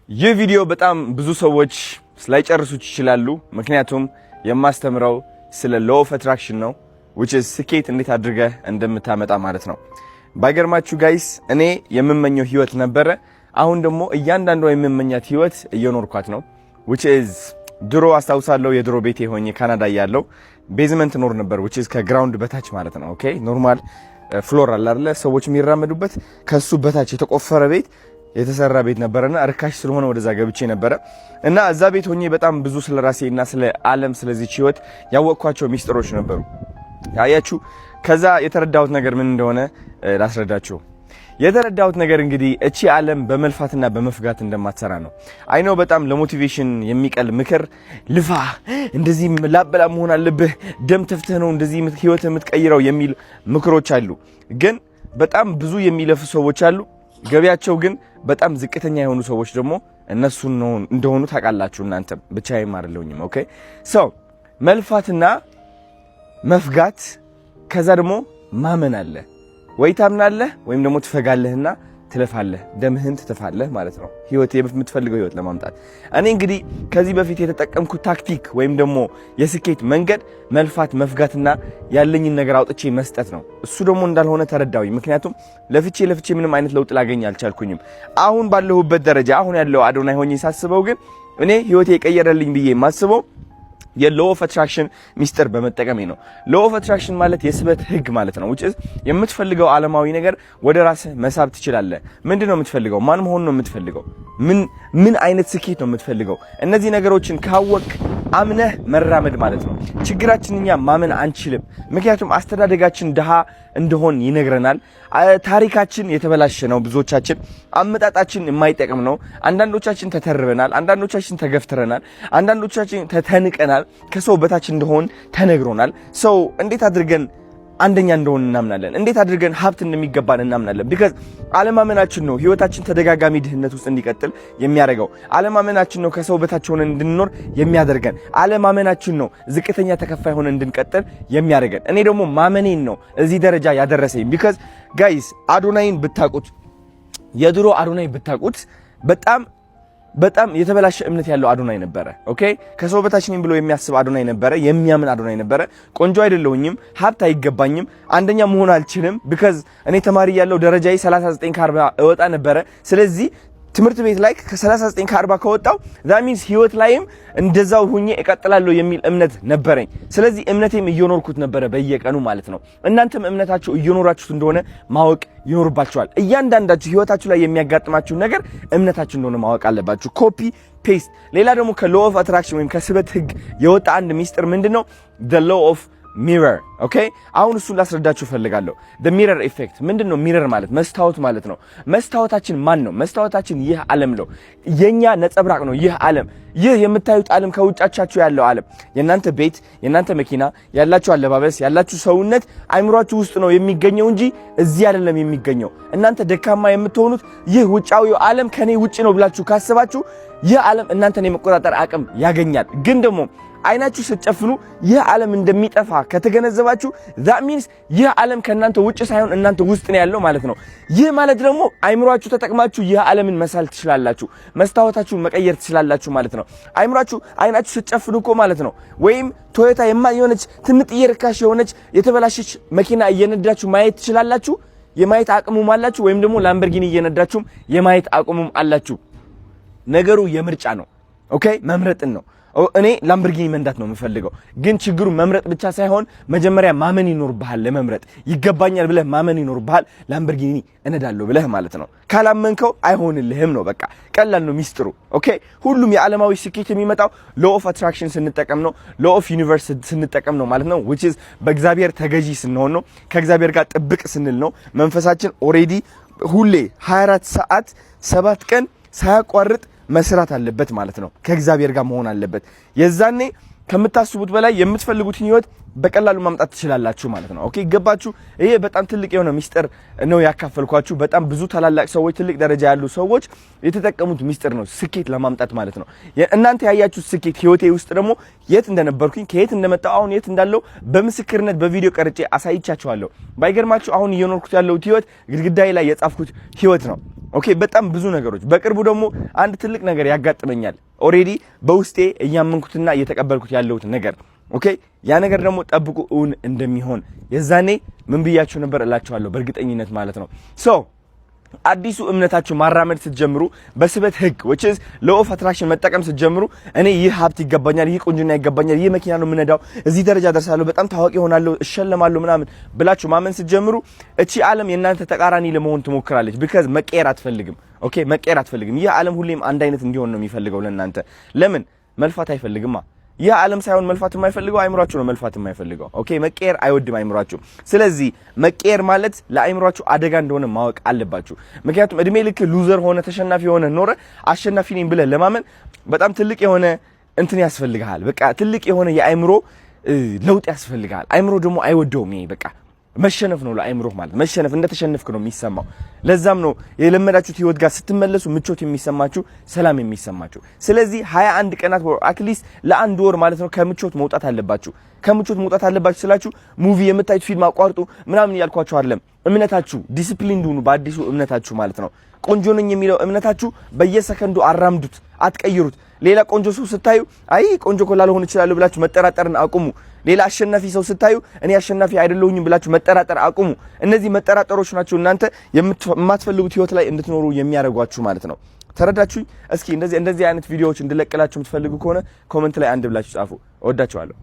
ይህ ቪዲዮ በጣም ብዙ ሰዎች ላይጨርሱት ይችላሉ። ምክንያቱም የማስተምረው ስለ law of attraction ነው፣ which is ስኬት እንዴት አድርገህ እንደምታመጣ ማለት ነው። ባይገርማችሁ guys፣ እኔ የምመኘው ህይወት ነበረ። አሁን ደግሞ እያንዳንዷ የምመኛት ህይወት እየኖርኳት ነው። Which is ድሮ አስታውሳለሁ፣ የድሮ ቤቴ ሆኜ ካናዳ እያለሁ basement እኖር ነበር፣ which is ከ ground በታች ማለት ነው። Okay፣ normal floor አለ አይደለ? ሰዎች የሚራመዱበት፣ ከሱ በታች የተቆፈረ ቤት፣ የተሰራ ቤት ነበረና ርካሽ ስለሆነ ወደዛ ገብቼ ነበረ። እና እዛ ቤት ሆኜ በጣም ብዙ ስለ ራሴ እና ስለ ዓለም፣ ስለዚች ህይወት ያወቅኳቸው ሚስጥሮች ነበሩ። አያችሁ፣ ከዛ የተረዳሁት ነገር ምን እንደሆነ ላስረዳችሁ። የተረዳሁት ነገር እንግዲህ እቺ ዓለም በመልፋትና በመፍጋት እንደማትሰራ ነው። I know፣ በጣም ለ motivation የሚቀል ምክር፣ ልፋ፣ እንደዚህ ላብ በላብ መሆን አለብህ፣ ደም ተፍተህ ነው እንደዚህ ህይወት የምትቀይረው የሚል ምክሮች አሉ። ግን በጣም ብዙ የሚለፉ ሰዎች አሉ። ገቢያቸው ግን በጣም ዝቅተኛ የሆኑ ሰዎች ደግሞ እነሱ እንደሆኑ ታውቃላችሁ። እናንተም፣ ብቻዬም አይደለሁኝም። Okay፣ so መልፋትና መፍጋት፣ ከዛ ደግሞ ማመን አለ። ወይ ታምናለህ ወይም ደግሞ ትፈጋለህና ትለፋለህ፣ ደምህን ትተፋለህ ማለት ነው። ህይወት፣ የምትፈልገው ህይወት ለማምጣት። እኔ እንግዲህ ከዚህ በፊት የተጠቀምኩት ታክቲክ ወይም ደግሞ የስኬት መንገድ መልፋት፣ መፍጋትና ያለኝን ነገር አውጥቼ መስጠት ነው። እሱ ደግሞ እንዳልሆነ ተረዳሁኝ። ምክንያቱም ለፍቼ ለፍቼ ምንም አይነት ለውጥ ላገኝ አልቻልኩኝም። አሁን ባለሁበት ደረጃ፣ አሁን ያለው አዶናይ ሆኜ ሳስበው ግን እኔ ህይወቴ የቀየረልኝ ብዬ የማስበው የ law of attraction ሚስጥር በመጠቀሜ ነው። Law of attraction ማለት የስበት ህግ ማለት ነው። Which is የምትፈልገው ዓለማዊ ነገር ወደ ራስህ መሳብ ትችላለህ። ምንድን ነው የምትፈልገው? ማን መሆን ነው የምትፈልገው? ምን ምን አይነት ስኬት ነው የምትፈልገው? እነዚህ ነገሮችን ካወቅክ አምነህ መራመድ ማለት ነው። ችግራችን እኛ ማመን አንችልም። ምክንያቱም አስተዳደጋችን ድሃ እንደሆን ይነግረናል። ታሪካችን የተበላሸ ነው። ብዙዎቻችን አመጣጣችን የማይጠቅም ነው። አንዳንዶቻችን ተተርበናል፣ አንዳንዶቻችን ተገፍትረናል፣ አንዳንዶቻችን ተንቀናል። ከሰው በታች እንደሆን ተነግሮናል። So እንዴት አድርገን አንደኛ እንደሆን እናምናለን? እንዴት አድርገን ሀብት እንደሚገባን እናምናለን? Because አለማመናችን ነው ህይወታችን ተደጋጋሚ ድህነት ውስጥ እንዲቀጥል የሚያደርገው። አለማመናችን ነው ከሰው በታች ሆነን እንድንኖር የሚያደርገን። አለማመናችን ነው ዝቅተኛ ተከፋይ ሆነን እንድንቀጥል የሚያደርገን። እኔ ደግሞ ማመኔን ነው እዚህ ደረጃ ያደረሰኝ። Because guys፣ አዶናይን ብታቁት፣ የድሮ አዶናይ ብታቁት፣ በጣም በጣም የተበላሸ እምነት ያለው አዶናይ ነበረ። Okay፣ ከሰው በታች ነኝ ብሎ የሚያስብ አዶናይ ነበረ፣ የሚያምን አዶናይ ነበረ። ቆንጆ አይደለሁኝም፣ ሀብት አይገባኝም፣ አንደኛ መሆን አልችልም። Because እኔ ተማሪ እያለሁ ደረጃዬ 39 ከ40 እወጣ ነበረ። ስለዚህ ትምህርት ቤት ላይ ከ39 ከ40 ከወጣው that means ህይወት ላይም እንደዛው ሁኜ እቀጥላለሁ የሚል እምነት ነበረኝ። ስለዚህ እምነቴም እየኖርኩት ነበረ በየቀኑ ማለት ነው። እናንተም እምነታችሁ እየኖራችሁት እንደሆነ ማወቅ ይኖርባችኋል። እያንዳንዳችሁ ህይወታችሁ ላይ የሚያጋጥማችሁ ነገር እምነታችሁ እንደሆነ ማወቅ አለባችሁ። Copy paste። ሌላ ደግሞ ከ law of attraction ወይም ከስበት ህግ የወጣ አንድ ሚስጥር ምንድን ነው? The law of mirror። Okay፣ አሁን እሱን ላስረዳችሁ እፈልጋለሁ። The mirror effect ምንድን ነው? Mirror ማለት መስታወት ማለት ነው። መስታወታችን ማን ነው? መስታወታችን ይህ ዓለም ነው። የኛ ነጸብራቅ ነው ይህ ዓለም። ይህ የምታዩት ዓለም፣ ከውጫቻችሁ ያለው ዓለም፣ የእናንተ ቤት፣ የእናንተ መኪና፣ ያላችሁ አለባበስ፣ ያላችሁ ሰውነት አይምሯችሁ ውስጥ ነው የሚገኘው እንጂ እዚህ አይደለም የሚገኘው። እናንተ ደካማ የምትሆኑት ይህ ውጫዊው ዓለም ከኔ ውጭ ነው ብላችሁ ካሰባችሁ ይህ ዓለም እናንተን የመቆጣጠር አቅም ያገኛል። ግን ደግሞ አይናችሁ ስትጨፍኑ ይህ ዓለም እንደሚጠፋ ከተገነዘባችሁ that means ይህ ዓለም ከእናንተ ውጭ ሳይሆን እናንተ ውስጥ ነው ያለው ማለት ነው። ይህ ማለት ደግሞ አይምሯችሁ ተጠቅማችሁ ይህ ዓለምን መሳል ትችላላችሁ፣ መስታወታችሁን መቀየር ትችላላችሁ ማለት ነው። አይምሯችሁ፣ አይናችሁ ስትጨፍኑ እኮ ማለት ነው፣ ወይም ቶዮታ የሆነች ትንጥዬ ርካሽ የሆነች የተበላሸች መኪና እየነዳችሁ ማየት ትችላላችሁ፣ የማየት አቅሙም አላችሁ። ወይም ደግሞ ላምበርጊኒ እየነዳችሁም የማየት አቅሙም አላችሁ። ነገሩ የምርጫ ነው። Okay፣ መምረጥን ነው። እኔ ላምበርጊኒ መንዳት ነው የምፈልገው። ግን ችግሩ መምረጥ ብቻ ሳይሆን መጀመሪያ ማመን ይኖርብሃል። ለመምረጥ ይገባኛል ብለህ ማመን ይኖርብሃል። ላምበርጊኒ እነዳለሁ ብለህ ማለት ነው። ካላመንከው አይሆንልህም ነው። በቃ ቀላል ነው ሚስጥሩ። Okay፣ ሁሉም የዓለማዊ ስኬት የሚመጣው law of attraction ስንጠቀም ነው። Law of universe ስንጠቀም ነው ማለት ነው። Which is በእግዚአብሔር ተገዢ ስንሆን ነው። ከእግዚአብሔር ጋር ጥብቅ ስንል ነው። መንፈሳችን already ሁሌ 24 ሰዓት፣ 7 ቀን ሳያቋርጥ መስራት አለበት ማለት ነው። ከእግዚአብሔር ጋር መሆን አለበት። የዛኔ ከምታስቡት በላይ የምትፈልጉትን ህይወት በቀላሉ ማምጣት ትችላላችሁ ማለት ነው። Okay፣ ገባችሁ? ይሄ በጣም ትልቅ የሆነ ሚስጥር ነው ያካፈልኳችሁ። በጣም ብዙ ታላላቅ ሰዎች፣ ትልቅ ደረጃ ያሉ ሰዎች የተጠቀሙት ሚስጥር ነው ስኬት ለማምጣት ማለት ነው። እናንተ ያያችሁት ስኬት ህይወቴ ውስጥ ደግሞ የት እንደነበርኩኝ፣ ከየት እንደመጣሁ፣ አሁን የት እንዳለሁ በምስክርነት በቪዲዮ ቀርጬ አሳይቻችኋለሁ። ባይገርማችሁ አሁን እየኖርኩት ያለሁት ህይወት ግድግዳዬ ላይ የጻፍኩት ህይወት ነው። Okay፣ በጣም ብዙ ነገሮች። በቅርቡ ደግሞ አንድ ትልቅ ነገር ያጋጥመኛል። Already በውስጤ እያመንኩትና እየተቀበልኩት ያለሁት ነገር፣ okay፣ ያ ነገር ደግሞ ጠብቁ እውን እንደሚሆን። የዛኔ ምን ብያችሁ ነበር እላችኋለሁ በእርግጠኝነት ማለት ነው። So አዲሱ እምነታችሁ ማራመድ ስትጀምሩ፣ በስበት ህግ which is law of attraction መጠቀም ስትጀምሩ፣ እኔ ይህ ሀብት ይገባኛል፣ ይህ ቁንጅና ይገባኛል፣ ይህ መኪና ነው የምነዳው፣ እዚህ ደረጃ ደርሳለሁ፣ በጣም ታዋቂ ሆናለሁ፣ እሸለማለሁ ምናምን ብላችሁ ማመን ስትጀምሩ እቺ ዓለም የእናንተ ተቃራኒ ለመሆን ትሞክራለች። Because መቀየር አትፈልግም። Okay፣ መቀየር አትፈልግም። ይህ ዓለም ሁሌም አንድ አይነት እንዲሆን ነው የሚፈልገው ለእናንተ። ለምን? መልፋት አይፈልግማ። ይህ ዓለም ሳይሆን መልፋት የማይፈልገው አይምሯችሁ ነው መልፋት የማይፈልገው። Okay፣ መቀየር አይወድም አይምሯችሁ። ስለዚህ መቀየር ማለት ለአይምሯችሁ አደጋ እንደሆነ ማወቅ አለባችሁ። ምክንያቱም እድሜ ልክ loser ሆነህ፣ ተሸናፊ ሆነህ ኖረህ አሸናፊ ነኝ ብለህ ለማመን በጣም ትልቅ የሆነ እንትን ያስፈልግሃል። በቃ ትልቅ የሆነ የአይምሮ ለውጥ ያስፈልግሃል። አይምሮ ደግሞ አይወደውም። ይሄ በቃ መሸነፍ ነው ለአይምሮህ ማለት፣ መሸነፍ፣ እንደተሸነፍክ ነው የሚሰማው። ለዛም ነው የለመዳችሁት ህይወት ጋር ስትመለሱ ምቾት የሚሰማችሁ፣ ሰላም የሚሰማችሁ። ስለዚህ 21 ቀናት፣ at least ለአንድ ወር ማለት ነው፣ ከምቾት መውጣት አለባችሁ። ከምቾት መውጣት አለባችሁ ስላችሁ movie የምታዩት ፊልም አቋርጡ ምናምን እያልኳችሁ አይደለም። እምነታችሁ ዲሲፕሊን ሁኑ፣ በአዲሱ እምነታችሁ ማለት ነው። ቆንጆ ነኝ የሚለው እምነታችሁ በየሰከንዱ አራምዱት፣ አትቀይሩት። ሌላ ቆንጆ ሰው ስታዩ አይ ቆንጆ እኮ ላልሆን እችላለሁ ብላችሁ መጠራጠርን አቁሙ። ሌላ አሸናፊ ሰው ስታዩ እኔ አሸናፊ አይደለሁኝም ብላችሁ መጠራጠር አቁሙ። እነዚህ መጠራጠሮች ናቸው እናንተ የማትፈልጉት ህይወት ላይ እንድትኖሩ የሚያደርጓችሁ ማለት ነው። ተረዳችሁኝ? እስኪ እንደዚህ እንደዚህ አይነት ቪዲዮዎች እንድለቅላችሁ የምትፈልጉ ከሆነ comment ላይ አንድ ብላችሁ ጻፉ። እወዳችኋለሁ።